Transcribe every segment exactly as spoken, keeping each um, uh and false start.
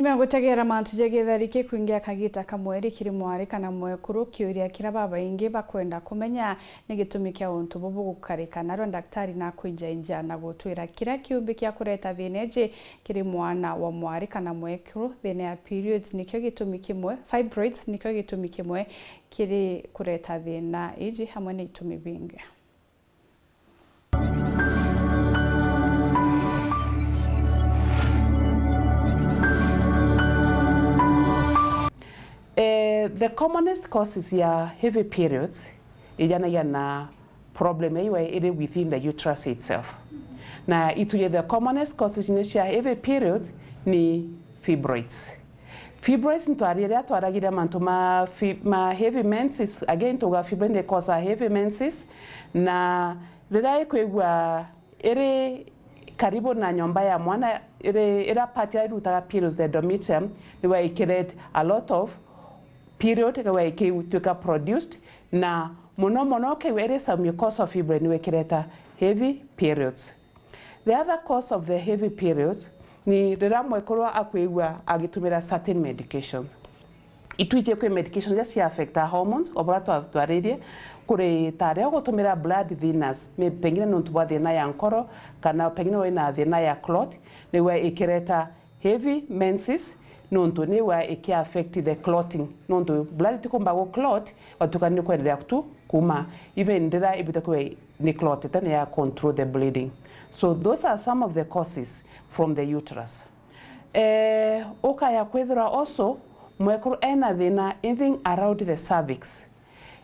Nyuma ya gutegera mantu ja githari kikwingia kagita kamwe ri kiri mwari kana mwekuru, kiuria kiria babaingi bakwenda kumenya ni gitumi kia untu bubu gukarika, narua ndagitari nakwinjainja na gutwira kiria kiumbi kia kureta thina iji kiri mwana wa mwari kana mwekuru. Thina ya periods nikio gitumi kimwe, fibroids nikio gitumi kimwe kiri kureta thina iji, hamwe na itumi bingi. Eh, the commonest causes ya heavy periods ijanagia na problem iwe iri within the uterus itself. Na ituje the commonest causes ni cia heavy periods ni fibroids. Fibroids, ntwari riria twaragire mantu ma fi-, ma heavy menses, again tuga fibroid ni cause a heavy menses, na riria ikwigua iri karibu na nyomba ya mwana, iri, ira part iria irutaga periods, the endometrium, niwe ikireta a lot of period, niwe ikituika produced, na muno muno kigua iri submucosal fibroid niwe ikireta heavy periods. The other cause of the heavy periods ni riria mwekuru akwigua agitumira certain medications. Itwiji kwi medications iria cia affect hormones, o buria twa-, twaririe, kuri ta riria ugutumira blood thinners, may-, pengine nontu bwa thina ya nkoro, kana pengine wina thina ya clot, niwe ikireta heavy menses, nontu niwe iki affect the clotting, nontu blood itikumba gu clot, watuka ni kwenderea tu kuma, even riria ibita kwi ni clot, ita ni ya control the bleeding. So those are some of the causes from the uterus. Eh, ukaya kwithirwa also mwekuru ena thina anything around the cervix.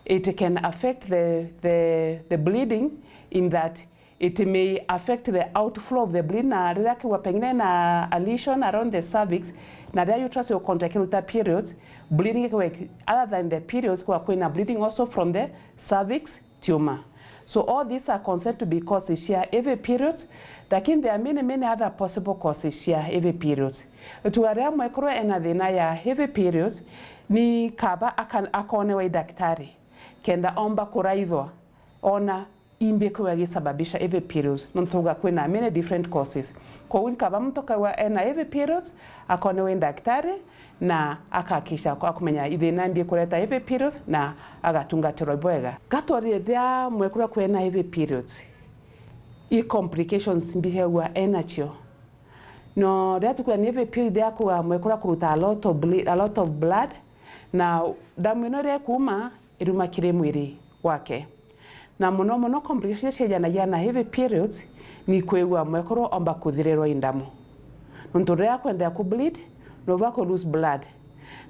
It can affect the, the, the bleeding in that it may affect the outflow of the bleed, na riria kigua pengine na a lesion around the cervix, na riria uterus iu contract ikiruta periods, bleeding kigua other than the periods, kigua kwina bleeding also from the cervix tumor. So all these are considered to be causes cia heavy periods, lakini there are many, many other possible causes cia heavy periods. Tuga riria mwekuru ena thina ya heavy periods, ni kaba aka-, akonewa i daktari kenda omba kuraithwa ona imbi kwigua gisababisha heavy periods, nontu tuga kwina many different causes. Koguo ni kaba muntu akagua ena heavy periods, akonewa i daktari, na akahakikisha akumenya i thina imbi kureta heavy periods na agatungatirwa bwega. Gatwarire riria mwekuru akwina heavy periods, i complications imbi aigua enacio. No riria tukwira ni heavy period, riria akwigua mwekuru akuruta a lot of ble-, a lot of blood, na damu ino riria ikuuma, iruma kiri mwiri wake. Na mono mono complications iria ciejanagia na heavy periods ni kwigua mwekuru omba kuthirirwa i ndamu. Nontu riria akwendea ku bleed, no ba ku lose blood.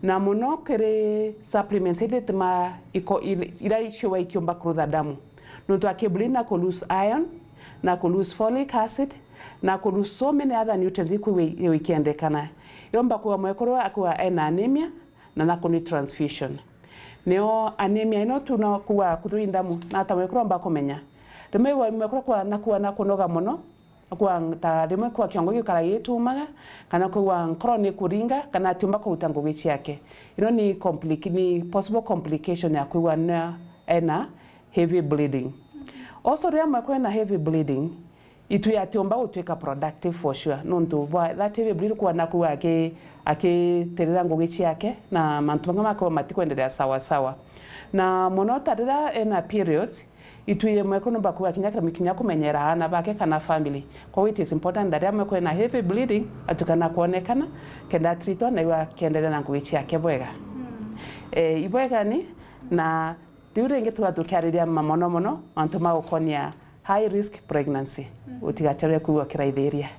Na mono kiri supplements iria ituma iko-, il-, iria iciuga ikiumba kurutha ndamu. Nontu aki bleed na ku lose iron, na ku lose folic acid, na ku lose so many other nutrients ikwigua ikiendekana. Yomba kwigua mwekuru akwigua ena anemia, na nako ni transfusion. Nio anemia ino tu no kuwa kuthuri ndamu, na ata mwekuru omba kumenya. Rimwe wa mwekuru kwa na kuwa na kunoga mono, kwa ta rimwe kwa kiongo gikara gitumaga, kana kwigua nkoro ni kuringa, kana atiumba kuruta ngugi ciake. Ino ni complica-, ni possible complication ya kwigua na ena heavy bleeding. Also, riria mwekuru ena heavy bleeding, itwi atiumba gutuika productive for sure, nontu bwa that heavy bleed kuwa na kuwa aki-, akitirira ngugi ciake, na mantu mangĩ makorwo matikwenderea sawa sawa. Na mono ta riria ena periods, itwi mwekuru nomba kuwa kinya, kinya kumenyera aana bake kana family. Koguo it is important that riria mwekuru ena heavy bleeding, atuika na kwonekana, kenda atritwa na iwa akienderea na ngugi ciake bwega. Mm. Eh, ibwega ni, na riu ringi tuga tukiariria mamono mono mantu ma gukonia high risk pregnancy. Mm. Utigacherwe kwigua ukiraithiria.